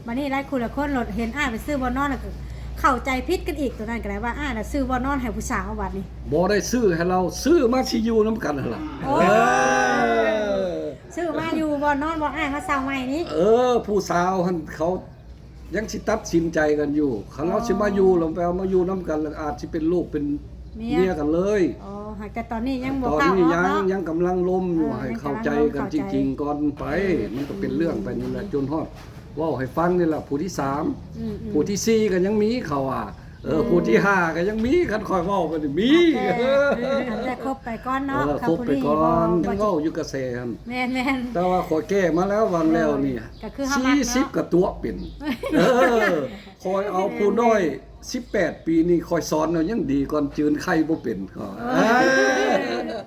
ບັດນີ້ຫຼາຍຄູ່ຫຼາຍຄົນໂລດເຫັນອ້າຍໄປຊື້ບ່ອນນອນ ແລ້ວກໍເຂົ້າໃຈຜິດກັນອີກ ໂຕນັ້ນກໍໄດ້ວ່າອ້າຍນະຊື້ບ່ອນນອນໃຫ້ຜູ້ສາວບັດນີ້. ບໍ່ໄດ້ຊື້ໃຫ້ລາວ ຊື້ມາຊິຢູ່ນຳກັນຫັ້ນລະ. ໂອ້ ເອີ ຊື້ມາຢູ່ບ່ອນນອນບ່ອນອ້າຍມາເຊົ່າໃໝ່ນີ້. ເອີ ຜູ້ສາວຫັ້ນເຂົາຍັງຊິຕັດສິນໃຈກັນຢູ່ ຄັນລາວຊິມາຢູ່ ອໍ ແລ້ວໄປເອົາມາຢູ່ນຳກັນ ແລ້ວອາດຊິເປັນລູກເປັນເມຍ ເມຍກັນເລີຍ. ອໍ ຫາກແຕ່ຕອນນີ້ຍັງບໍ່ກ້າອອກເນາະ. ຕອນນີ້ຍັງ ຍັງກຳລັງລົມຢູ່ ເອີ ໃຫ້ເຂົ້າໃຈກັນຈິງໆກ່ອນໄປ. ເອີ ມັນກໍເປັນເລື່ອງໄປນີ້ແຫຼະ ອືມ ຈົນຮອດ ເວົ້າໃຫ້ຟັງນີ້ລະ ຜູ້ທີສາມ ອືມໆ ຜູ້ທີສີ່ກໍຍັງມີ ເຂົາວ່າ ເອີ ອືມ ຜູ້ທີຫ້າກໍຍັງມີ ຄັນຂ້ອຍເວົ້າໄປນີ້ມີ. ເອົາແຕ່ ເອີ ເອົາແຕ່ຄົບໄປກ່ອນເນາະ. ເອີ ຄົບໄປກ່ອນ ຍັງເວົ້າຢູ່ກະແສຫັ້ນ. ແມ່ນໆ ແຕ່ວ່າຂ້ອຍແກ້ມາແລ້ວ ຫວ່າງແລ້ວນີ້ ເອີ ກໍຄືເຮົາມັກເນາະ ສີ່ສິບກໍຕົວະເປັນ. ເອີ ຂ້ອຍເອົາຜູ້ນ້ອຍ ແມ່ນໆ ສິບແປດປີນີ້ ຂ້ອຍສອນແລ້ວຍັງດີກ່ອນ ຈືນໄຂ່ບໍ່ເປັນ. ເອີ ເອີ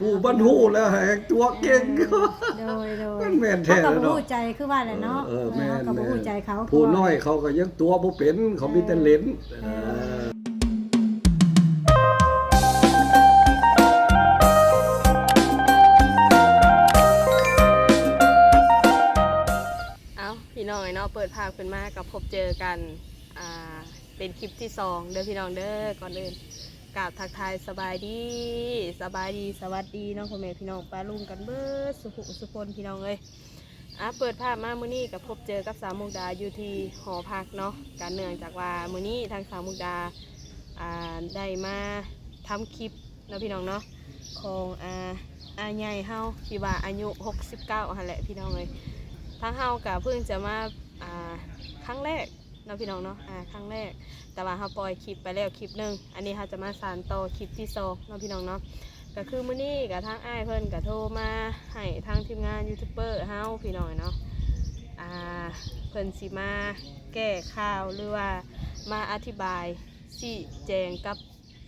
ຜູ້ມັນຮູ້ແລ້ວແຮ່ງຕົວະເກັ່ງ. ໂດຍໆ ມັນແມ່ນແທ້ເນາະ ເຮົາກໍບໍ່ຮູ້ໃຈ ຄືວ່າແຫຼະເນາະ. ເອີ ເອີ ເອີ ແມ່ນໆ ເຮົາກໍບໍ່ຮູ້ໃຈເຂົາ ຜູ້ນ້ອຍເຂົາກໍຍັງຕົວະບໍ່ເປັນ ເຂົາມີແຕ່ເຫຼັ້ນ. ເອີ ເອີ ເອົາ ພີ່ນ້ອງເອີຍເນາະ ເປີດພາບຂຶ້ນມາກໍພົບເຈີກັນ ອ່າ ເປັນຄລິບທີສອງເດີພີ່ນ້ອງເດີ. ກ່ອນອື່ນ ກາບທັກທາຍສະບາຍດີ ສະບາຍດີ ສະຫວັດດີເນາະ ພໍ່ແມ່ພີ່ນ້ອງປ້າລຸງກັນເບິດສູ່ຜູ້ສູ່ຄົນ ພີ່ນ້ອງເອີຍ. ອ່າ ເປີດພາບມາມື້ນີ້ກໍພົບເຈີກັບສາວມຸກດາຢູ່ທີ່ຫໍພັກເນາະ. ກໍເນື່ອງຈາກວ່າມື້ນີ້ທາງສາວມຸກດາ ອ່າ ໄດ້ມາທຳຄລິບເນາະ ພີ່ນ້ອງເນາະ ຂອງ ອ່າ ອ້າຍໃຫຍ່ເຮົາທີ່ວ່າອາຍຸຫົກສິບເກົ້າຫັ້ນແຫຼະ ພີ່ນ້ອງເອີຍ. ທາງເຮົາກໍເພິ່ງຈະມາ ອ່າ ຄັ້ງແລກ ເນາະ ພີ່ນ້ອງເນາະ ອ່າ ຄັ້ງແລກ ແຕ່ວ່າເຮົາປ່ອຍຄລິບໄປແລ້ວຄລິບໜຶ່ງ ອັນນີ້ເຮົາຈະມາສານຕໍ່ຄລິບທີສອງເນາະ ພີ່ນ້ອງເນາະ. ກໍຄືມື້ນີ້ກໍທາງອ້າຍເພິ່ນກໍໂທມາໃຫ້ທາງທີມງານຢູທູບເບີເຮົາ ພີ່ນ້ອງເນາະ ອ່າ ເພິ່ນຊິມາແກ້ຂ່າວ ຫຼືວ່າມາອະທິບາຍຊີ້ແຈງກັບ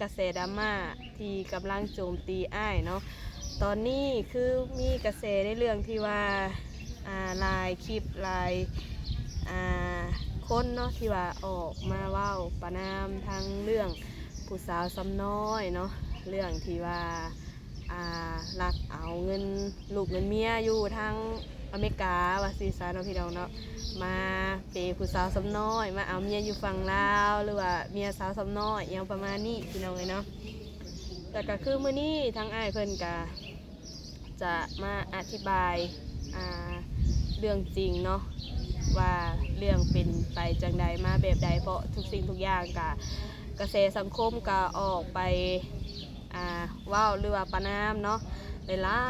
ກະແສດຣາມາທີ່ກຳລັງໂຈມຕີອ້າຍເນາະ. ຕອນນີ້ຄືມີກະແສໃນເລື່ອງທີ່ວ່າ ອ່າ ຫຼາຍຄລິບ ຫຼາຍ ອ່າ ຄົນເນາະ ທີ່ວ່າອອກມາເວົ້າປະນາມທັງເລື່ອງຜູ້ສາວຊຳນ້ອຍເນາະ ເລື່ອງທີ່ວ່າ ອ່າ ລັກເອົາເງິນລູກເງິນເມຍຢູ່ທາງອາເມລິກາວ່າຊີ້ຊະເນາະ ພີ່ນ້ອງເນາະ ມາເປຜູ້ສາວຊຳນ້ອຍ ມາເອົາເມຍຢູ່ຝັ່ງລາວ ຫຼືວ່າເມຍສາວຊຳນ້ອຍ ອີ່ຫຍັງປະມານນີ້ ພີ່ນ້ອງເອີຍເນາະ. ແຕ່ກໍຄືມື້ນີ້ທາງອ້າຍເພິ່ນກໍຈະມາອະທິບາຍ ອ່າ ເລື່ອງຈິງເນາະ ວ່າເລື່ອງເປັນໄປຈັ່ງໃດ ມາແບບໃດ ເພາະທຸກສິ່ງທຸກຢ່າງກໍ ກະແສສັງຄົມກໍອອກໄປ ອ່າ ເວົ້າ ຫຼືວ່າປະນາມເນາະ ຫຼາ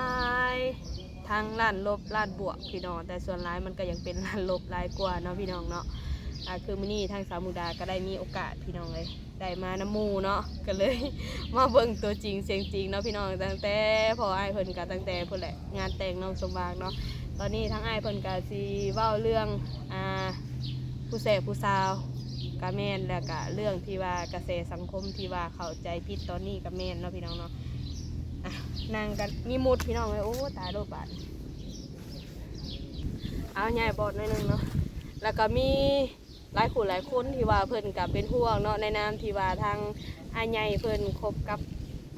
ຍໆ ທັງດ້ານລົບດ້ານບວກ ພີ່ນ້ອງ ແຕ່ສ່ວນຫຼາຍມັນກໍຍັງເປັນດ້ານລົບຫຼາຍກວ່າເນາະ ພີ່ນ້ອງເນາະ. ອ່າ ຄືມື້ນີ້ທາງສາວມຸກດາກໍໄດ້ມີໂອກາດ ພີ່ນ້ອງເອີຍ ໄດ້ມານຳໝູ່ເນາະ ກໍເລີຍມາເບິ່ງຕົວຈິງສຽງຈິງເນາະ ພີ່ນ້ອງ. ຕັ້ງແຕ່ພໍ່ອ້າຍເພິ່ນກໍຕັ້ງແຕ່ພຸ້ນແຫຼະ ງານແຕ່ງນ້ອງສົມຫວັງເນາະ. ຕອນນີ້ທາງອ້າຍເພິ່ນກໍຊິເວົ້າເລື່ອງ ອ່າ ຜູ້ແຊກຜູ້ຊາວກໍແມ່ນ ແລ້ວກໍເລື່ອງທີ່ວ່າກະແສສັງຄົມທີ່ວ່າເຂົ້າໃຈຜິດຕອນນີ້ກໍແມ່ນເນາະ ພີ່ນ້ອງເນາະ. ອ່ະ ນັ່ງກັນມີມຸດ ພີ່ນ້ອງເອີຍ ໂອ້ ຕາຍໂລດບາດ. ເອົາ ຍ້າຍບອດໜ້ອຍໜຶ່ງເນາະ. ແລ້ວກໍມີຫຼາຍຄູ່ຫຼາຍຄົນທີ່ວ່າເພິ່ນກໍເປັນຫ່ວງເນາະ ໃນນາມທີ່ວ່າທາງອ້າຍໃຫຍ່ເພິ່ນຄົບກັບ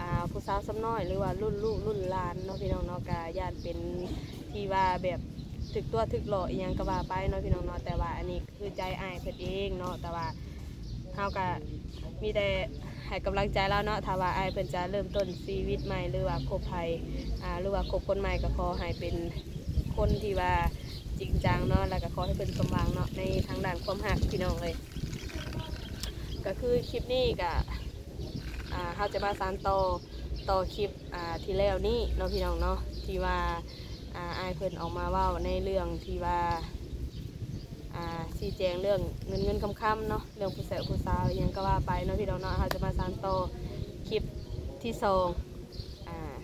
ອ່າ ຜູ້ສາວຊຳນ້ອຍ ຫຼືວ່າລຸ້ນລູກລຸ້ນຫຼານເນາະ ພີ່ນ້ອງເນາະ. ກໍຢ້ານເປັນທີ່ວ່າແບບຖືກຕົວະຖືກຫຼອກອີ່ຫຍັງກໍວ່າໄປເນາະ ພີ່ນ້ອງເນາະ. ແຕ່ວ່າອັນນີ້ ຄືໃຈອ້າຍເພິ່ນເອງເນາະ ແຕ່ວ່າເຮົາກະມີແຕ່ໃຫ້ກຳລັງໃຈລາວເນາະ. ຖ້າວ່າອ້າຍເພິ່ນຈະເລີ່ມຕົ້ນຊີວິດໃໝ່ ຫຼືວ່າຄົບໃຜ ອ່າ ຫຼືວ່າຄົບຄົນໃໝ່ ກໍຂໍໃຫ້ເປັນຄົນທີ່ວ່າຈິງຈັງເນາະ ແລ້ວກໍຂໍໃຫ້ເພິ່ນສົມຫວັງເນາະ ໃນທາງດ້ານຄວາມຮັກ ພີ່ນ້ອງເອີຍ. ກໍຄືຄລິບນີ້ກະ ອ່າ ເຮົາຈະມາສານຕໍ່ ຕໍ່ຄລິບ ອ່າ ທີ່ແລ້ວນີ້ເນາະ ພີ່ນ້ອງເນາະ ທີ່ວ່າ ອ່າ ອ້າຍເພິ່ນອອກມາເວົ້າໃນເລື່ອງທີ່ວ່າ ອ່າ ຊີ້ແຈງເລື່ອງເງິນເງິນຄຳຄຳເນາະ ເລື່ອງຜູ້ແຊກຜູ້ຊາວອີ່ຫຍັງກໍວ່າໄປເນາະ ພີ່ນ້ອງເນາະ. ເຮົາຈະມາສານຕໍ່ຄລິບທີສອງ ອ່າ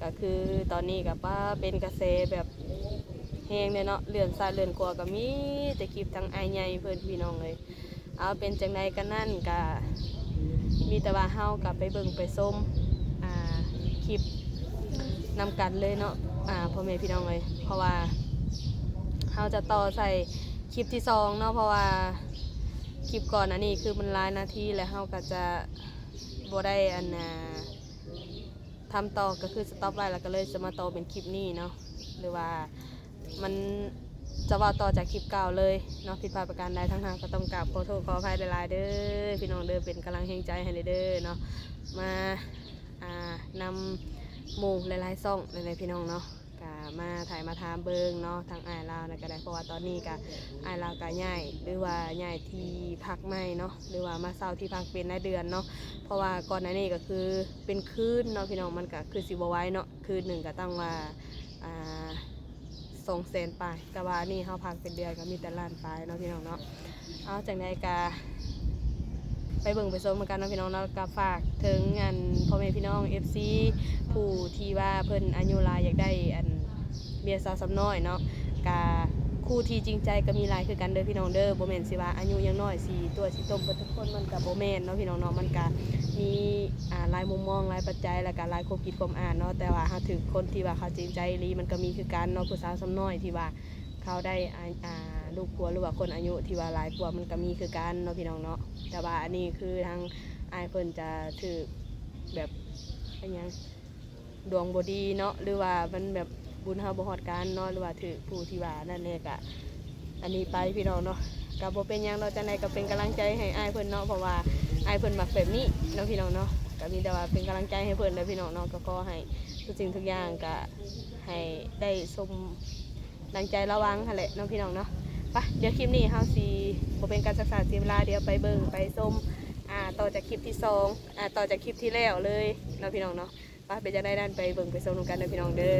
ກໍຄືຕອນນີ້ກໍ ປາ ເປັນກະແສແບບແຮງເລີຍເນາະ ເລື່ອນຊ້າຍເລື່ອນຂວາກໍມີແຕ່ຄລິບທາງອ້າຍໃຫຍ່ເພິ່ນ ພີ່ນ້ອງເອີຍ. ເອົາ ເປັນຈັ່ງໃດກັນນັ້ນ ກະມີແຕ່ວ່າເຮົາກະໄປເບິ່ງໄປຊົມ ອ່າ ຄລິບນຳກັນເລີຍເນາະ ອ່າ ພໍ່ແມ່ພີ່ນ້ອງເອີຍ. ເພາະວ່າເຮົາຈະຕໍ່ໃສ່ຄລິບທີສອງເນາະ ເພາະວ່າຄລິບກ່ອນອັນນີ້ຄືມັນຫຼາຍນາທີ ແລ້ວເຮົາກະຈະບໍ່ໄດ້ ອັນນ່າ ທຳຕໍ່ ກໍຄືສະຕັອບໄວ້ ແລ້ວກໍເລີຍຈະມາຕໍ່ເປັນຄລິບນີ້ເນາະ ຫຼືວ່າມັນ ຈະເວົ້າຕໍ່ຈາກຄລິບເກົ່າເລີຍເນາະ, ຜິດພາດປະການໃດທາງເຮົາກໍຕ້ອງກາບຂໍໂທດຂໍອະໄພຫຼາຍໆເດີ ພີ່ນ້ອງເດີ, ເປັນກຳລັງແຮງໃຈໃຫ້ແດ່ເດີເນາະ. ມາ ອ່າ ນຳໝູ່ຫຼາຍໆຊ່ອງແຫຼະພີ່ນ້ອງເນາະ, ກະມາຖ່າຍມາຖາມເບິ່ງເນາະ ທາງອ້າຍລາວນັ້ນກໍໄດ້, ເພາະວ່າຕອນນີ້ກະອ້າຍລາວກະຍ້າຍ ຫຼືວ່າຍ້າຍທີ່ພັກໃໝ່ເນາະ ຫຼືວ່າມາເຊົ່າທີ່ພັກເປັນລາຍເດືອນເນາະ. ເພາະວ່າກ່ອນໜ້ານີ້ກໍຄືເປັນຄືນເນາະພີ່ນ້ອງ, ມັນກະຄືຊິບໍ່ໄຫວເນາະ, ຄືນໜຶ່ງກໍຕ້ອງວ່າ ອ່າ ສອງແສນປາຍ, ແຕ່ວ່າອັນນີ້ເຮົາພັກເປັນເດືອນກໍມີແຕ່ລ້ານປາຍເນາະພີ່ນ້ອງເນາະ. ເອົາ ຈັ່ງໃດກະໄປເບິ່ງໄປຊົມນຳກັນເນາະພີ່ນ້ອງເນາະ. ກະຝາກເຖິງອັນພໍ່ແມ່ພີ່ນ້ອງ ເອັຟຊີ ຜູ້ທີ່ວ່າເພິ່ນອາຍຸຫຼາຍຢາກໄດ້ອັນເມຍສາວສ່ຳນ້ອຍເນາະ, ກະຄູ່ທີ່ຈິງໃຈກໍມີຫຼາຍຄືກັນເດີພີ່ນ້ອງເດີ, ບໍ່ແມ່ນຊິວ່າອາຍຸຍັງນ້ອຍຊິຕົວະຊິຕົ້ມເບິດທຸກຄົນ, ມັນກະບໍ່ແມ່ນເນາະພີ່ນ້ອງເນາະ. ມັນກະມີ ອ່າ ຫຼາຍມຸມມອງ ຫຼາຍປັດໄຈ ແລ້ວກະຫຼາຍຄວາມຄິດຄວາມອ່ານເນາະ, ແຕ່ວ່າເຮົາຖືກຄົນທີ່ວ່າເຂົາຈິງໃຈອີ່ຫຼີ ມັນກໍມີຄືກັນເນາະ. ຜູ້ສາວສ່ຳນ້ອຍທີ່ວ່າ ເຂົາໄດ້ ອາ ອາ ລູກຜົວ ຫຼືວ່າຄົນອາຍຸທີ່ວ່າຫຼາຍກວ່າ ມັນກໍມີຄືກັນເນາະພີ່ນ້ອງເນາະ. ແຕ່ວ່າອັນນີ້ຄືທາງອ້າຍເພິ່ນຈະຖືກແບບ ອີຫຍັງ ດວງບໍ່ດີເນາະ ຫຼືວ່າມັນແບບບຸນເຮົາບໍ່ຮອດກັນເນາະ ຫຼືວ່າຖືກຜູ້ທີ່ວ່ານັ້ນແດ່ ກະອັນນີ້ໄປພີ່ນ້ອງເນາະ. ກະບໍ່ເປັນຫຍັງດອກ, ຈັ່ງໃດກໍເປັນກຳລັງໃຈໃຫ້ອ້າຍເພິ່ນເນາະ, ເພາະວ່າອ້າຍເພິ່ນມັກແບບນີ້ເນາະພີ່ນ້ອງເນາະ. ກະມີແຕ່ວ່າເປັນກຳລັງໃຈໃຫ້ເພິ່ນເດີພີ່ນ້ອງເນາະ, ກໍຂໍໃຫ້ທຸກສິ່ງທຸກຢ່າງກະໃຫ້ໄດ້ສົມ ດັ່ງໃຈລາວຫວັງຫັ້ນແຫຼະເນາະພີ່ນ້ອງເນາະ. ໄປ ດຽວຄລິບນີ້ເຮົາຊິບໍ່ເປັນການຊັກຊ້າເສຍເວລາ, ດຽວໄປເບິ່ງໄປຊົມ ອ່າ ຕໍ່ຈາກຄລິບທີສອງ ອ່າ ຕໍ່ຈາກຄລິບທີ່ແລ້ວເລີຍເນາະພີ່ນ້ອງເນາະ. ໄປ ເປັນຈັ່ງໃດນັ້ນ ໄປເບິ່ງໄປຊົມນຳກັນເດີພີ່ນ້ອງເດີ.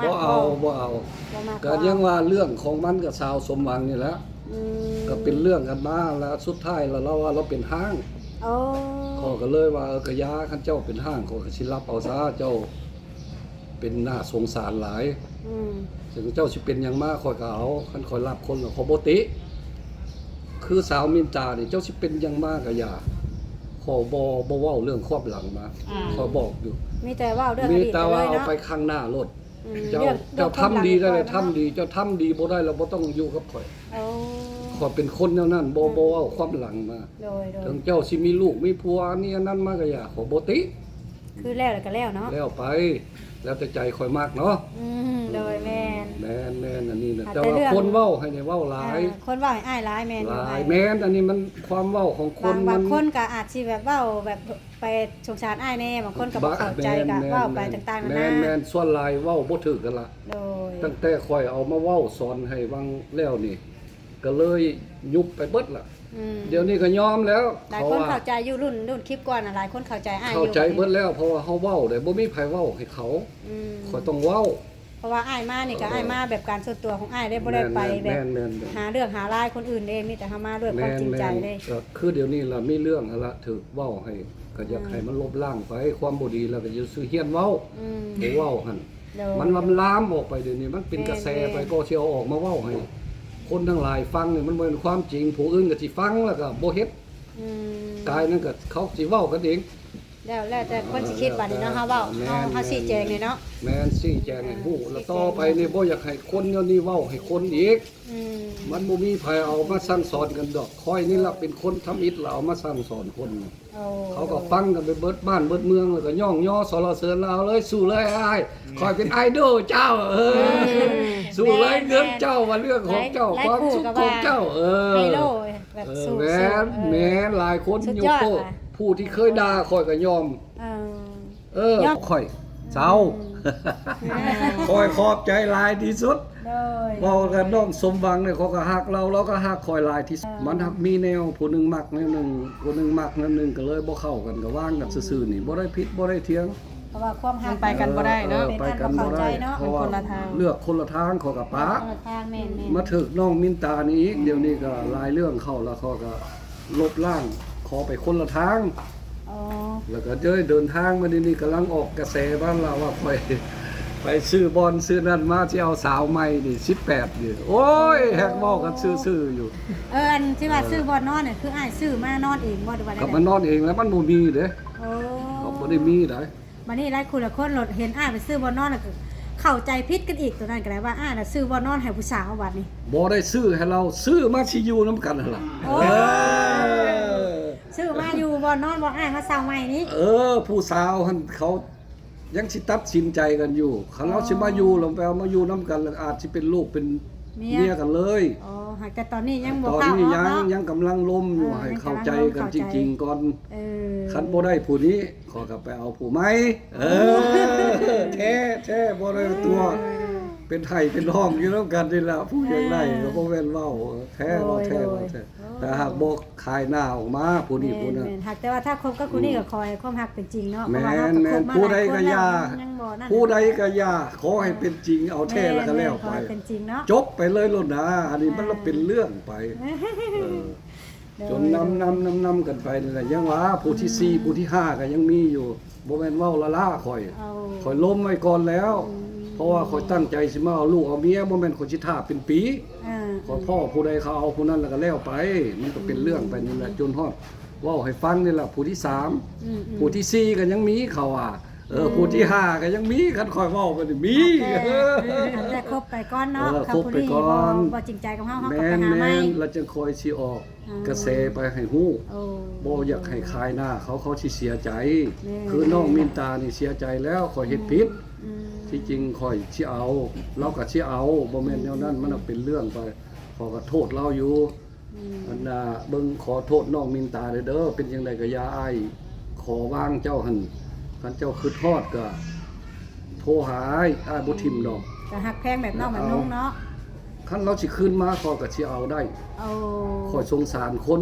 ບໍ່ເອົາ ບໍ່ເອົາ ບໍ່ມັກ ກໍຍັງວ່າເລື່ອງຂອງມັນກັບສາວສົມຫວັງນີ້ແຫຼະ. ອືມ ກໍເປັນເລື່ອງກັນມາແລ້ວ ສຸດທ້າຍແລ້ວລາວວ່າລາວເປັນຮ້າງ. ໂອ້ ຂ້ອຍກໍເລີຍວ່າ ເອີ ກະຢ່າ, ຄັນເຈົ້າເປັນຮ້າງ ຂ້ອຍກໍຊິຮັບເອົາຊະ, ເຈົ້າ ເປັນໜ້າສົງສານຫຼາຍ. ອືມ ເຖິງເຈົ້າຊິເປັນຫຍັງມາ ຂ້ອຍກໍເອົາ, ຄັນຂ້ອຍຮັບຄົນແລ້ວ ຂ້ອຍບໍ່ຕິ. ຄືສາວມິນຕານີ້ ເຈົ້າຊິເປັນຫຍັງມາກໍຢ່າ, ຂ້ອຍບໍ່ ບໍ່ເວົ້າເລື່ອງຄວາມຫຼັງມາ. ອືມ ຂ້ອຍບອກຢູ່ ມີແຕ່ເວົ້າເລື່ອງອະດີດໄປເລີຍເນາະ, ມີແຕ່ວ່າເອົາໄປຂ້າງໜ້າໂລດ. ອືມ ເຈົ້າ ເລື່ອງ ເຈົ້າທຳດີໄດ້ແລ້ວ ທຳດີ, ເຈົ້າທຳດີບໍ່ໄດ້ແລ້ວ ບໍ່ຕ້ອງຢູ່ກັບຂ້ອຍ. ໂອ້ ຂ້ອຍເປັນຄົນແນວນັ້ນ ບໍ່ ອືມ ບໍ່ເວົ້າຄວາມຫຼັງມາ. ໂດຍ ໂດຍ ເຖິງເຈົ້າຊິມີລູກມີຜົວ ອັນນີ້ອັນນັ້ນມາກໍຢ່າ, ຂ້ອຍບໍ່ຕິ. ຄືແລ້ວແລ້ວກໍແລ້ວເນາະ, ແລ້ວໄປ ແລ້ວແຕ່ໃຈຂ້ອຍມັກເນາະ. ອືມ ໂດຍ ແມ່ນ ແມ່ນ ແມ່ນ ອັນນີ້ນະ. ແຕ່ວ່າຄົນເວົ້າໃຫ້ໄດ້ເວົ້າຫຼາຍ ອ່າ ຄົນເວົ້າໃຫ້ອ້າຍຫຼາຍ ແມ່ນຢູ່ ຫຼາຍ ອ້າຍ ແມ່ນ. ອັນນີ້ມັນຄວາມເວົ້າຂອງຄົນ ບາງ ບາງຄົນກໍອາດຊິແບບເວົ້າແບບໄປສົງສານອ້າຍແດ່, ບາງຄົນກໍບໍ່ເຂົ້າໃຈ ແມ່ນ ກໍເວົ້າໄປ ແມ່ນ ຕ່າງໆນານາ. ແມ່ນ ແມ່ນ ສ່ວນຫຼາຍເວົ້າບໍ່ຖືກກັນລະ. ໂດຍ ຕັ້ງແຕ່ຂ້ອຍເອົາມາເວົ້າສອນໃຫ້ຫວ່າງແລ້ວນີ້ ກໍເລີຍຍຸບໄປເບິດລະ. ອືມ ດຽວນີ້ກໍຍອມແລ້ວ. ຫຼາຍຄົນເຂົ້າໃຈຢູ່ ລຸ້ນ ລຸ້ນຄລິບກ່ອນນະ ຫຼາຍຄົນເຂົ້າໃຈອ້າຍຢູ່ ເຂົ້າໃຈເບິດແລ້ວ ເພາະວ່າເຮົາເວົ້າໄດ້ ບໍ່ມີໃຜເວົ້າໃຫ້ເຂົາ. ອືມ ຂ້ອຍຕ້ອງເວົ້າ ເພາະວ່າອ້າຍມານີ້ກໍ ເອີ ອ້າຍມາແບບການສ່ວນຕົວຂອງອ້າຍເດ້ ບໍ່ໄດ້ໄປແບບ ແມ່ນ ແມ່ນ ແມ່ນ ຫາເລື່ອງຫາລາວຄົນອື່ນເດ້, ມີແຕ່ເຮົາມາດ້ວຍຄວາມຈິງໃຈເດ້. ແມ່ນ ແມ່ນ ກໍຄືດຽວນີ້ລະ ມີເລື່ອງຫັ້ນລະ ຖືກເວົ້າໃຫ້ ກໍຢາກ ອືມ ໃຫ້ມັນລົບລ້າງໄປ ຄວາມບໍ່ດີ ແລ້ວກໍຢ່າຊື່ຮຽນເວົ້າ. ອືມ ບໍ່ເວົ້າຫັ້ນ ໂດຍ ມັນລາມອອກໄປ. ດຽວນີ້ມັນເປັນກະແສໄປ ແມ່ນ ກໍຊິເອົາອອກມາເວົ້າໃຫ້ຄົນທັງຫຼາຍຟັງນີ້ ມັນບໍ່ແມ່ນຄວາມຈິງ. ຜູ້ອື່ນກໍຊິຟັງແລ້ວກໍບໍ່ເຮັດ. ອືມ ກາຍນັ້ນກໍເຂົາຊິເວົ້າກັນເອງ. ແລ້ວ ແລ້ວແຕ່ຄົນຊິຄິດບັດນີ້ເນາະ. ເອີ ເຮົາເວົ້າ ແມ່ນ ເຮົາ ເຮົາຊີ້ແຈງນີ້ເນາະ. ແມ່ນ ຊີ້ແຈງໃຫ້ຮູ້. ອືມ ແລ້ວຕໍ່ໄປນີ້ບໍ່ຢາກໃຫ້ຄົນແນວນີ້ເວົ້າໃຫ້ຄົນອີກ. ອືມ ມັນບໍ່ມີໃຜເອົາມາສັ່ງສອນກັນດອກ. ຂ້ອຍນີ້ລະເປັນຄົນທຳອິດລະເອົາມາສັ່ງສອນຄົນ. ໂອ້ ເຂົາກໍຟັງກັນໄປເບິດບ້ານເບິດເມືອງ ແລ້ວກໍຍ້ອງຍໍສັນລະເສີນລາວເລີຍ. ສູ້ເລີຍອ້າຍ ອືມ ຂ້ອຍເປັນໄອດອລເຈົ້າ. ເອີ ອືມ ສູ້ເລີຍ ແມ່ນ ເລື່ອງເຈົ້າ ວ່າເລື່ອງຂອງເຈົ້າ ຄວາມສຸກຂອງເຈົ້າ. ເອີ ໄຮໂລ ແບບ ເອີ ສູ້ ແມ່ນ ເອີ ແມ່ນ ຫຼາຍຄົນຍົກໂປ້. ຜູ້ທີ່ເຄີຍດ່າຂ້ອຍກໍຍອມ. ເອີ ເອີ ຍອມ ຂ້ອຍເຊົາ. ອືມ ຂ້ອຍຂອບໃຈຫຼາຍທີ່ສຸດ. ໂດຍ ເວົ້າກັບນ້ອງສົມຫວັງນີ້ ຂ້ອຍກໍຮັກລາວ ລາວກໍຮັກຂ້ອຍຫຼາຍທີ່ສຸດ. ເອີ ມັນຮັກມີແນວ ຜູ້ໜຶ່ງມັກແນວໜຶ່ງ ຜູ້ໜຶ່ງມັກແນວໜຶ່ງ ກໍເລີຍບໍ່ເຂົ້າກັນ ກໍວາງກັນຊື່ໆນີ້ ອືມ ບໍ່ໄດ້ຜິດບໍ່ໄດ້ຖຽງ. ເພາະວ່າຄວາມຮັກ ມັນໄປກັນບໍ່ໄດ້ເນາະ. ເອີ ໄປກັນບໍ່ໄດ້ ເພາະວ່າເລືອກຄົນລະທາງ ເລືອກຄົນລະທາງ ເຂົາກໍປະ ເລືອກຄົນລະທາງ. ແມ່ນໆ ມາຖືກນ້ອງມິນຕານີ້ອີກ. ອືມ ດຽວນີ້ກໍຫຼາຍເລື່ອງເຂົ້າລະ ເຂົາກໍລົບລ້າງ ຂໍໄປຄົນລະທາງ. ອໍ ແລ້ວກໍເດີ ເດີນທາງມານີ້ ນີ້ກຳລັງອອກກະແສບ້ານລາວວ່າ ຂ້ອຍໄປຊື້ບ່ອນຊື້ນັ້ນມາ ຊິເອົາສາວໃໝ່ນີ້ ສິບແປດນີ້. ໂອ້ຍ ໂອ້ ແຮງເວົ້າກັນຊື່ໆຢູ່. ເອີ ອັນທີ່ວ່າ ເອີ ຊື້ບ່ອນນອນນີ້ ຄືອ້າຍຊື້ມານອນເອງບໍ່ ຫຼືວ່າແນວໃດ? ກໍມານອນເອງແລ້ວ ມັນບໍ່ມີເດ້. ໂອ້ ກໍບໍ່ໄດ້ມີໃດ. ບັດນີ້ຫຼາຍຄົນ ຫຼາຍຄົນເຫັນອ້າຍໄປຊື້ບ່ອນນອນ ແລ້ວກໍເຂົ້າໃຈຜິດກັນອີກ. ຕົວນັ້ນກໍໄດ້ວ່າ ອ້າຍນະຊື້ບ່ອນນອນໃຫ້ຜູ້ສາວ ບັດນີ້ ບໍ່ໄດ້ຊື້ໃຫ້ລາວ ຊື້ມາຊິຢູ່ນຳກັນຫັ້ນລະ. ໂອ້ ເອີ ຊື້ມາຢູ່ບ່ອນນອນບ່ອນອ້າຍມາເຊົ່າໃໝ່ນີ້. ເອີ ຜູ້ສາວຫັ້ນເຂົາ ຍັງຊິຕັດສິນໃຈກັນຢູ່. ຄັນເຮົາຊິມາຢູ່ ເອີ ແລ້ວໄປເອົາມາຢູ່ນຳກັນ ແລ້ວອາດຊິເປັນລູກເປັນເມຍ ເມຍກັນເລີຍ. ອໍ ຫາກແຕ່ຕອນນີ້ຍັງບໍ່ ຕອນນີ້ຍັງ ຍັງກຳລັງລົມຢູ່ ເອີ ໃຫ້ເຂົ້າໃຈກັນຈິງໆກ່ອນ. ເອີ ຄັນບໍ່ໄດ້ຜູ້ນີ້ ຂ້ອຍກໍໄປເອົາຜູ້ໃໝ່. ເອີ ໂອ້ ແທ້ ແທ້ ບໍ່ໄດ້ຕົວະ ເອີ ເປັນໄຫ້ເປັນຮ້ອງຢູ່ນຳກັນນີ້ລະ ຜູ້ຢາກໄດ້ ເອີ ກໍບໍ່ແມ່ນເວົ້າ. ແທ້ ໂດຍ ເວົ້າແທ້ ໂດຍ ເວົ້າແທ້. ໂອ້ ແຕ່ຫາກບໍ່ຂາຍໜ້າອອກມາຜູ້ນີ້ ແມ່ນ ຜູ້ນັ້ນ. ແມ່ນ ຫາກແຕ່ວ່າຖ້າຄົບກັບຜູ້ນີ້ ອືມ ກໍຂໍໃຫ້ຄວາມຮັກເປັນຈິງເນາະ. ແມ່ນ ເພາະວ່າເຮົາກໍຄົບມາຫຼາຍຄົນແລ້ວ ແມ່ນ ຜູ້ໃດກໍຢ່າ ຍັງ ຍັງບໍ່ນັ້ນ ຜູ້ໃດກໍຢ່າ ຂໍໃຫ້ເປັນຈິງ ເອົາແທ້ ແມ່ນ ແລ້ວກໍແລ້ວໄປ ແມ່ນ ຂໍໃຫ້ເປັນຈິງເນາະ. ຈົບໄປເລີຍໂລດນາ ອັນນີ້ມັນ ອ່າ ລະເປັນເລື່ອງໄປ. ເອີ ຈົນນຳ ນຳ ນຳ ນຳກັນໄປນີ້ແຫຼະ. ຍັງວ່າຜູ້ທີສີ່ ອືມ ຜູ້ທີຫ້າກໍຍັງມີຢູ່. ບໍ່ແມ່ນເວົ້າລ້າໆຂ້ອຍ ເອົາ ຂ້ອຍລົມໄວ້ກ່ອນແລ້ວ. ອືມ ເພາະວ່າຂ້ອຍຕັ້ງໃຈຊິມາເອົາລູກເອົາເມຍ ບໍ່ແມ່ນຂ້ອຍຊິຖ້າເປັນປີ. ເອີ ຂ້ອຍພໍ້ຜູ້ໃດເຂົາເອົາຜູ້ນັ້ນແລ້ວກໍແລ້ວໄປ ມັນກໍເປັນເລື່ອງໄປນີ້ແຫຼະ. ອືມ ຈົນຮອດເວົ້າໃຫ້ຟັງນີ້ແຫຼະ ຜູ້ທີສາມ ອືມໆ ຜູ້ທີສີ່ກໍຍັງມີ ເຂົາວ່າ ເອີ ອືມ ຜູ້ທີຫ້າກໍຍັງມີ. ຄັນຂ້ອຍເວົ້າໄປນີ້ມີ ເອີ ເອີ ອັນແລກຄົບໄປກ່ອນເນາະ. ເອີ ຄັນຜູ້ນີ້ບໍ່ ບໍ່ຈິງໃຈກັບເຮົາ ເຮົາກໍໄປຫາໃໝ່. ແມ່ນໆ ແລ້ວຈັ່ງຄ່ອຍຊິອອກ ອ່າ ກະແສໄປໃຫ້ຮູ້. ໂອ້ ບໍ່ຢາກໃຫ້ຂາຍໜ້າເຂົາ ເຂົາຊິເສຍໃຈ. ແມ່ນ ຄືນ້ອງມິນຕານີ້ເສຍໃຈແລ້ວ ຂ້ອຍເຮັດຜິດ. ອືມ ທີ່ຈິງຂ້ອຍຊິເອົາ ລາວກໍຊິເອົາ ບໍ່ແມ່ນແນວນັ້ນ. ອືມ ມັນເປັນເລື່ອງໄປ ຂ້ອຍກໍໂທດລາວຢູ່. ອືມ ອັນນ່າ ເບິ່ງ ຂໍໂທດນ້ອງມິນຕາເດີ ເປັນຈັ່ງໃດກໍຢ່າ ອ້າຍຂໍວາງເຈົ້າຫັ້ນ. ຄັນເຈົ້າຄິດຮອດກໍໂທຫາອ້າຍ ອ້າຍບໍ່ຖິ້ມດອກ. ກໍຮັກແພງແບບນ້ອງແບບນຸ່ງເນາະ. ຄັນລາວຊິຄືນມາ ຂ້ອຍກໍຊິເອົາໄດ້. ໂອ້ ຂ້ອຍສົງສານຄົນ.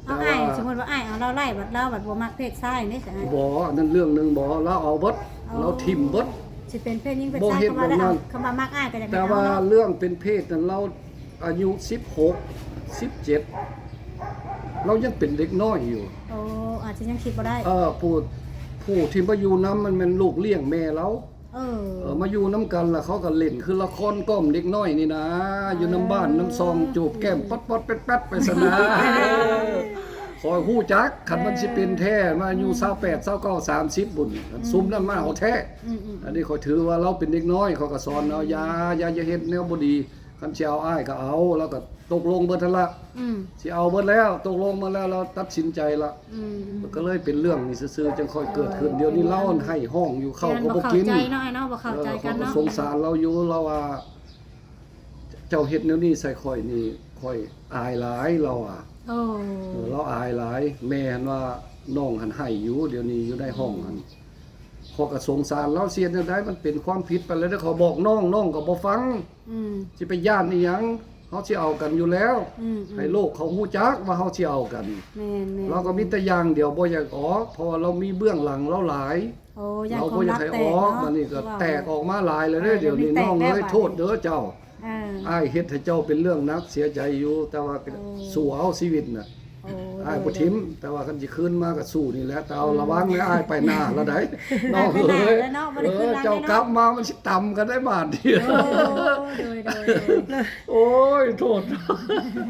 ເອົາ ແຕ່ວ່າ ອ້າຍ ສົມມຸດວ່າອ້າຍເອົາລາວໄດ້ ບັດລາວບັດບໍ່ມັກເພດຊາຍນີ້ຊະ? ບໍ່ ອັນນັ້ນເລື່ອງໜຶ່ງ. ບໍ່ ລາວເອົາເບິດ. ໂອ້ ລາວຖິ້ມເບິດ. ຊິເປັນເພດຍິງເພດຊາຍ ບໍ່ເຮັດແບບນັ້ນ. ຄຳວ່າມັກອ້າຍກໍຢາກ ແຕ່ວ່າເລື່ອງເປັນເພດນັ້ນ ລາວອາຍຸສິບຫົກ ສິບເຈັດ ລາວຍັງເປັນເດັກນ້ອຍຢູ່. ໂອ້ ອາດຈະຍັງຄິດບໍ່ໄດ້. ເອີ ຜູ້ ຜູ້ທີ່ມາຢູ່ນຳ ມັນແມ່ນລູກລ້ຽງແມ່ລາວ. ເອີ ເອີ ມາຢູ່ນຳກັນລະ ເຂົາກໍຫຼິ້ນຄືລະຄອນກ້ອມເດັກນ້ອຍນີ້ນາ. ເອີ ຢູ່ນຳບ້ານນຳຊ່ອງ ຈູບແກ້ມປັດໆແປັດໆໄປຊັ້ນນາ. ຂ້ອຍຮູ້ຈັກ ຄັນມັນຊິເປັນແທ້ ມາອາຍຸ ເອີ ຊາວແປດ ຊາວເກົ້າ ສາມສິບພຸ້ນ ອືມ ຊຸມນັ້ນມາເອົາແທ້. ອືມໆ ອັນນີ້ຂ້ອຍຖືວ່າລາວເປັນເດັກນ້ອຍ ຂ້ອຍກໍສອນລາວ ຢ່າ ຢ່າ ຢ່າເຮັດແນວບໍ່ດີ. ຄັນຊິເອົາອ້າຍກໍເອົາ ລາວກໍຕົກລົງເບິດຫັ້ນລະ. ອືມ ຊິເອົາເບິດແລ້ວ ຕົກລົງໝົດແລ້ວ ລາວຕັດສິນໃຈລະ. ອືມ ກໍເລີຍເປັນເລື່ອງນີ້ຊື່ໆ ຈັ່ງຄ່ອຍເກີດຂຶ້ນ. ເອີ ດຽວນີ້ລາວຫັ້ນໄຫ້ຮ້ອງຢູ່ ເຂົ້າກໍບໍ່ກິນ. ບໍ່ເຂົ້າໃຈເນາະ ອ້າຍເນາະ ບໍ່ເຂົ້າໃຈກັນເນາະ. ເອີ ຂ້ອຍກໍສົງສານລາວຢູ່ ລາວວ່າ ເຈົ້າເຮັດແນວນີ້ໃສ່ຂ້ອຍນີ້ ຂ້ອຍອາຍຫຼາຍ ລາວວ່າ. ໂອ້ ເອີ ລາວອາຍຫຼາຍ. ແມ່ຫັ້ນວ່ານ້ອງຫັ້ນໄຫ້ຢູ່ ດຽວນີ້ຢູ່ໃນຫ້ອງຫັ້ນ. ອືມ ຂ້ອຍກໍສົງສານລາວ. ຊິເຮັດແນວໃດ ມັນເປັນຄວາມຜິດໄປແລ້ວເດ້. ຂ້ອຍບອກນ້ອງ ນ້ອງກໍບໍ່ຟັງ. ອືມ ຊິໄປຢ້ານອີ່ຫຍັງ ເຮົາຊິເອົາກັນຢູ່ແລ້ວ. ອືມໆ ໃຫ້ໂລກເຂົາຮູ້ຈັກວ່າເຮົາຊິເອົາກັນ. ແມ່ນໆ ລາວກໍມີແຕ່ຢ່າງດຽວບໍ່ຢາກອອກ ເພາະວ່າລາວມີເບື້ອງຫຼັງລາວຫຼາຍ. ໂອ້ ຢ້ານຄວາມລັບແຕກເນາະ. ລາວບໍ່ຢາກໃຫ້ອອກ ບັດນີ້ກໍແຕກອອກມາຫຼາຍແລ້ວເດ້. ເອີ ດຽວນີ້ນ້ອງເອີຍ ໂທດເດີເຈົ້າ. ເອີ ອ້າຍເຮັດໃຫ້ເຈົ້າເປັນເລື່ອງໜັກ ເສຍໃຈຢູ່ ແຕ່ວ່າ ເອີ ສູ້ເອົາຊີວິດນະ. ໂອ້ ອ້າຍບໍ່ຖິ້ມ ແຕ່ວ່າຄັນຊິຄືນມາກໍສູ້ນີ້ແຫຼະ. ແຕ່ເອົາ ເອີ ລະວັງເດີ ອ້າຍໄປໜ້າລະໃດ໋ ນ້ອງເອີຍ. ເອີ ເຈົ້າກັບມາມັນຊິຕຳກັນໄດ້ບາດນີ້. ໂອ້ ໂດຍໆ ໂອ້ຍ ໂທດ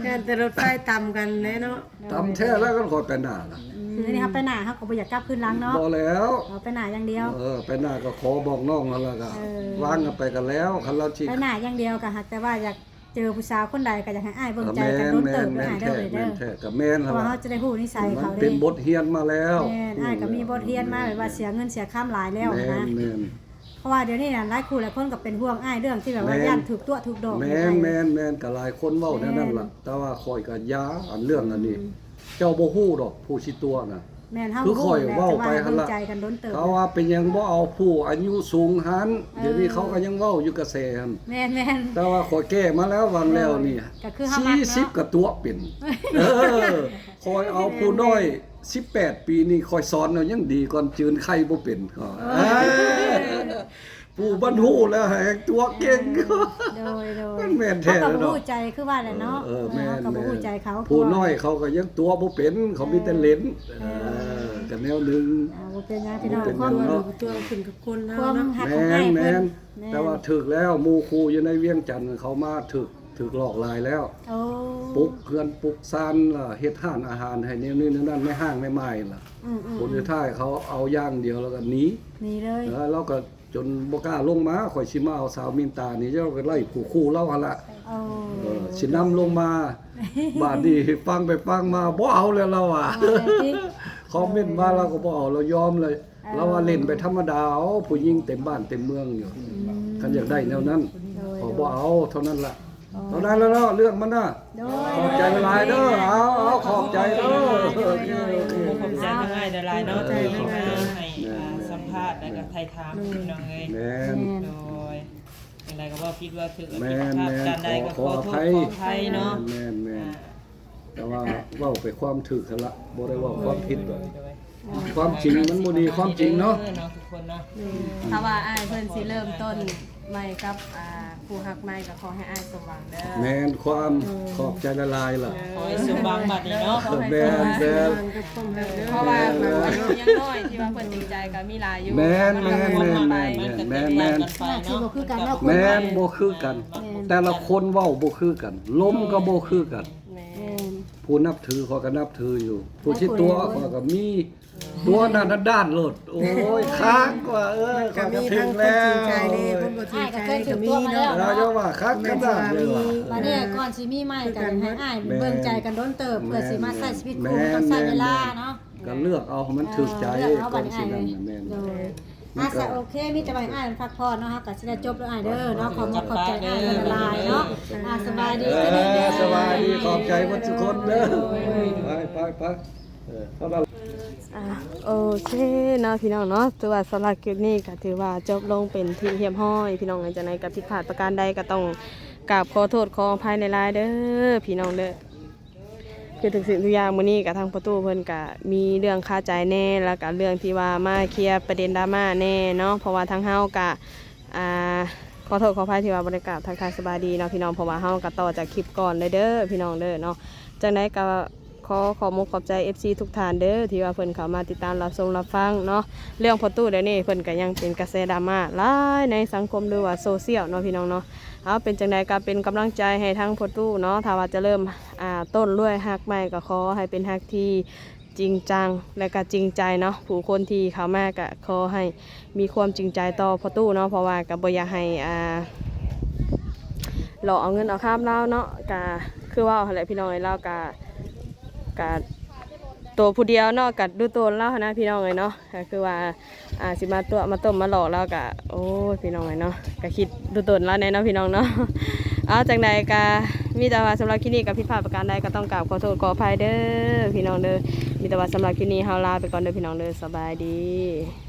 ຢ້ານແຕ່ລົດໄຟຕຳກັນແຫຼະເນາະ. ຕຳແທ້ແລ້ວ ຄັນຂ້ອຍໄປໜ້ານະ. ອືມ ດຽວນີ້ເຮົາໄປໜ້າ ເຮົາກໍບໍ່ຢາກກັບຄືນຫຼັງເນາະ. ບໍ່ແລ້ວ ເຮົາໄປໜ້າຢ່າງດຽວ. ເອີ ໄປໜ້າກໍຂໍບອກນ້ອງຫັ້ນລະ ກໍ ເອີ ວາງກັນໄປກັນແລ້ວ. ຄັນລາວຊິໄປໜ້າຢ່າງດຽວ ກໍຫາກແຕ່ວ່າຢາກເຈີຜູ້ສາວຄົນໃດ ກໍຢາກໃຫ້ອ້າຍເບິ່ງໃຈກັນດົນເຕີບເດີ ອ້າຍເດີ. ແມ່ນແທ້ ແມ່ນແທ້ ກໍແມ່ນແລ້ວ ເພາະວ່າເຮົາຈະໄດ້ຮູ້ນິໄສເຂົາເດ້ ມັນເປັນບົດຮຽນມາແລ້ວ. ແມ່ນ ອ້າຍກໍມີບົດຮຽນມາ ແບບວ່າເສຍເງິນເສຍຄຳຫຼາຍແລ້ວນະ. ແມ່ນ ເພາະວ່າດຽວນີ້ນະ ຫຼາຍຄູ່ຫຼາຍຄົນກໍເປັນຫ່ວງອ້າຍເລື່ອງທີ່ແບບວ່າຢ້ານຖືກຕົວະຖືກດອກ. ແມ່ນໆໆ ກໍຫຼາຍຄົນເວົ້າແນວນັ້ນລະ. ແມ່ນ ແຕ່ວ່າຂ້ອຍກໍຢ່າ ອັນເລື່ອງອັນນີ້ ອືມ ເຈົ້າບໍ່ຮູ້ດອກຜູ້ຊິຕົວະນະ. ແມ່ນ ເຮົາ ຄືຂ້ອຍເວົ້າໄປຫັ້ນລະ ເຂົາວ່າເປັນຫຍັງບໍ່ເອົາຜູ້ອາຍຸສູງຫັ້ນ. ເອີ ດຽວນີ້ເຂົາກໍຍັງເວົ້າຢູ່ກະແສຫັ້ນ. ແມ່ນໆ ແຕ່ວ່າຂ້ອຍແກ້ມາແລ້ວ ຫວ່າງແລ້ວນີ້ ເອີ ກໍຄືເຮົາມັກເນາະ ສີ່ສິບກໍຕົວະເປັນ. ເອີ ຂ້ອຍເອົາຜູ້ນ້ອຍ ແມ່ນໆ ສິບແປດປີນີ້ ຂ້ອຍສອນເອົາຍັງດີກ່ອນ ຈືນໄຂ່ບໍ່ເປັນ. ໂອ້ຍ ເອີ ຜູ້ມັນຮູ້ແລ້ວແຮ່ງຕົວະເກັ່ງ. ໂດຍໆ ມັນແມ່ນແທ້ແລ້ວເນາະ. ເຮົາກໍບໍ່ຮູ້ໃຈ ຄືວ່າແຫຼະເນາະ. ເອີ ເອີ ແມ່ນໆ ເຮົາກໍບໍ່ຮູ້ໃຈເຂົາ ຜູ້ນ້ອຍເຂົາກໍຍັງຕົວະບໍ່ເປັນ ເຂົາມີແຕ່ເຫຼັ້ນ. ເອີ ເອີ ກໍແນວໜຶ່ງ. ອ່າ ບໍ່ເປັນຫຍັງພີ່ນ້ອງ ຄວາມ ຕົວະຂຶ້ນກັບຄົນເຮົາເນາະ. ຄວາມຮັກຂອງອ້າຍເພິ່ນ. ແມ່ນໆ ແມ່ນ ແຕ່ວ່າຖືກແລ້ວ ໝູ່ຄູ່ຢູ່ໃນວຽງຈັນເຂົາມາຖືກ ຖືກຫຼອກຫຼາຍແລ້ວ. ໂອ້ ປຸກເຮືອນປຸກຊານ ເຮັດຮ້ານອາຫານໃຫ້ແນວນີ້ແນວນັ້ນ ໃນຫ້າງໃນໝ້າຍລະ. ອືມໆໆ ຜົນສຸດທ້າຍເຂົາເອົາຢ່າງດຽວ ແລ້ວກໍໜີ ໜີເລີຍ. ເອີ ລາວກໍຈົນບໍ່ກ້າລົງມາ ຂ້ອຍຊິມາເອົາສາວມິນຕານີ້ ເຈົ້າກໍໄລ່ຜູ້ຄູ່ລາວຫັ້ນລະ. ໂອ້ ເອີ ຊິນຳລົງມາ. ບາດນີ້ຟັງໄປຟັງມາບໍ່ເອົາແລ້ວລາວວ່າ. ອໍ ຄອມເມັນມາລາວກໍບໍ່ເອົາ ລາວຍອມເລີຍ. ລາວວ່າຫຼິ້ນໄປທຳມະດາເອົາ ຜູ້ຍິງເຕັມບ້ານເຕັມເມືອງຢູ່. ອືມ ຄັນຢາກໄດ້ແນວນັ້ນ ໂດຍ ຂໍບໍ່ເອົາເທົ່ານັ້ນລະ. ໂດຍ ເທົ່ານັ້ນລະເນາະ ເລື່ອງມັນນະ. ໂດຍ ຂອບໃຈຫຼາຍເດີ. ເອົາ ເອົາ ຂອບໃຈເດີ. ໂດຍ ໂດຍ ໂດຍ ໂດຍ ຂອບໃຈທາງອ້າຍຫຼາຍໆເນາະ ເອີ ທີ່ມາໃຫ້ ອ່າ ສຳພາດ ແລ້ວກໍໄຖ່ຖາມ ໂດຍ ພີ່ນ້ອງເອີຍ. ແມ່ນ ໂດຍ ຈັ່ງໃດກໍເວົ້າຜິດເວົ້າຖືກ ແມ່ນ ຜິດພາດ ແມ່ນ ການໃດກໍ ຂໍ ຂໍໂທດ ຂໍອະໄພ ຂໍອະໄພເນາະ. ແມ່ນ ແມ່ນ ອ່າ ແຕ່ວ່າເວົ້າໄປຄວາມຖືກຫັ້ນລະ ບໍ່ໄດ້ເວົ້າຄວາມຜິດດອກ. ໂດຍ ໂດຍ ຄວາມຈິງມັນບໍ່ໜີຄວາມຈິງເນາະ ເນາະ ທຸກຄົນເນາະ. ອືມ ຖ້າວ່າອ້າຍເພິ່ນຊິເລີ່ມຕົ້ນໃໝ່ກັບ ອ່າ ຜູ້ຮັກໃໝ່ ກໍຂໍໃຫ້ອ້າຍສົມຫວັງເດີ. ແມ່ນຄວາມ ໂດຍ ຂອບໃຈຫຼາຍໆລະ. ຂໍໃຫ້ສົມຫວັງບັດນີ້ເນາະ. ແມ່ນ ແມ່ນ ເພາະວ່າອາຍຸຍັງນ້ອຍ ທີ່ວ່າເພິ່ນຈິງໃຈກໍມີຫຼາຍຢູ່. ແມ່ນ ແມ່ນ ແມ່ນ ແມ່ນ ມັນກໍແຕກຕ່າງກັນໄປເນາະ. ແມ່ນ ບໍ່ຄືກັນ ແມ່ນ ແຕ່ລະຄົນເວົ້າບໍ່ຄືກັນ ລົມກໍບໍ່ຄືກັນ. ແມ່ນ ຜູ້ນັບຖືຂ້ອຍກໍນັບຖືຢູ່ ຜູ້ຊິຕົວະຂ້ອຍກໍມີ ຕົວະໜ້າດ້ານໂລດ. ໂອ້ຍ ຄ້າງກວ່າ ເອີ ມັນກໍມີທັງຄົນຈິງໃຈແດ່ ຄົນບໍ່ຈິງໃຈກໍມີເນາະ. ລາວຈະວ່າຄັກຂະໜາດເລີຍວ່າ ບາດນີ້ກ່ອນຊິມີໃໝ່ກໍຢາກໃຫ້ອ້າຍເບິ່ງໃຈກັນດົນເຕີບ ເພື່ອຊິມາໃຊ້ຊີວິດຄູ່ ມັນຕ້ອງໃຊ້ເວລາເນາະ. ກໍເລືອກເອົາໃຫ້ມັນຖືກໃຈ ເອີ ເລືອກເອົາ ກ່ອນຊິນັ້ນ. ແມ່ນ ໂດຍ ມັນກໍ ອ່າ ສະ ໂອເຄ ມີແຕ່ວ່າໃຫ້ອ້າຍພັກຜ່ອນເນາະ ເຮົາກໍຊິໄດ້ຈົບແລ້ວອ້າຍເດີເນາະ. ຂໍຂອບໃຈອ້າຍຫຼາຍໆເນາະ. ອ່າ ສະບາຍດີ ເອີ ສະບາຍດີ ຂອບໃຈໝົດທຸກຄົນເດີ. ໂດຍ ໄປ ໄປ ໄປ ເອີ ເທົ່ານັ້ນ. ອ່າ ໂອເຄເນາະ ພີ່ນ້ອງເນາະ ຖືວ່າສຳລັບຄລິບນີ້ກໍຖືວ່າຈົບລົງເປັນທີ່ຮຽບຮ້ອຍ ພີ່ນ້ອງເອີຍ. ຈັ່ງໃດກໍຜິດພາດປະການໃດກໍຕ້ອງກາບຂໍໂທດຂໍອະໄພຫຼາຍໆເດີ ພີ່ນ້ອງເດີ. ຄືທຸກສິ່ງທຸກຢ່າງ ມື້ນີ້ກະທາງພໍ່ຕູ້ເພິ່ນກະມີເລື່ອງຄາໃຈແດ່ ແລ້ວກະເລື່ອງທີ່ວ່າມາເຄຍປະເດັນດຣາມາແດ່ເນາະ ເພາະວ່າທາງເຮົາກະ ອ່າ ຂໍໂທດຂໍອະໄພທີ່ວ່າບໍ່ໄດ້ກາບທັກທາຍສະບາຍດີເນາະພີ່ນ້ອງ ເພາະວ່າເຮົາກະຕໍ່ຈາກຄລິບກ່ອນເລີຍເດີພີ່ນ້ອງເດີເນາະ. ຈັ່ງໃດກະຂໍຂອບມຸກຂອບໃຈເອັຟຊີທຸກທ່ານເດີ ທີ່ວ່າເພິ່ນເຂົ້າມາຕິດຕາມຮັບຊົມຮັບຟັງເນາະ. ເລື່ອງພໍ່ຕູ້ດຽວນີ້ເພິ່ນກະຍັງເປັນກະແສດຣາມາຫຼາຍໃນສັງຄົມ ຫຼືວ່າໂຊຊຽວເນາະພີ່ນ້ອງເນາະ. ເອົາ ເປັນຈັ່ງໃດກະເປັນກຳລັງໃຈໃຫ້ທາງພໍ່ຕູ້ເນາະ ຖ້າວ່າຈະເລີ່ມ ອ່າ ຕົ້ນລວຍຮັກໃໝ່ ກໍຂໍໃຫ້ເປັນຮັກທີ່ຈິງຈັງ ແລະກະຈິງໃຈເນາະ. ຜູ້ຄົນທີ່ເຂົ້າມາກະຂໍໃຫ້ມີຄວາມຈິງໃຈຕໍ່ພໍ່ຕູ້ເນາະ ເພາະວ່າກະບໍ່ຢາກໃຫ້ ອ່າ ຫຼອກເອົາເງິນເອົາຄຳລາວເນາະ. ກະຄືເວົ້າຫັ້ນແຫຼະພີ່ນ້ອງເອີຍ ລາວກະ ກະໂຕຜູ້ດຽວເນາະ ກະດູໂຕນລາວຫັ້ນນະພີ່ນ້ອງເອີຍເນາະ. ກໍຄືວ່າ ອ່າ ຊິມາຕົວະມາຕົ້ມມາຫຼອກລາວກະ ໂອ້ຍ ພີ່ນ້ອງເອີຍເນາະ ກະຄິດດູຕົນລາວແດ່ເນາະພີ່ນ້ອງເນາະ. ເອົາ ຈັ່ງໃດກະມີແຕ່ວ່າສຳລັບຄລິບນີ້ກະຜິດພາດປະການໃດກໍຕ້ອງກາບຂໍໂທດຂໍອະໄພເດີພີ່ນ້ອງເດີ. ມີແຕ່ວ່າສຳລັບຄລິບນີ້ເຮົາລາໄປກ່ອນເດີພີ່ນ້ອງເດີ ສະບາຍດີ.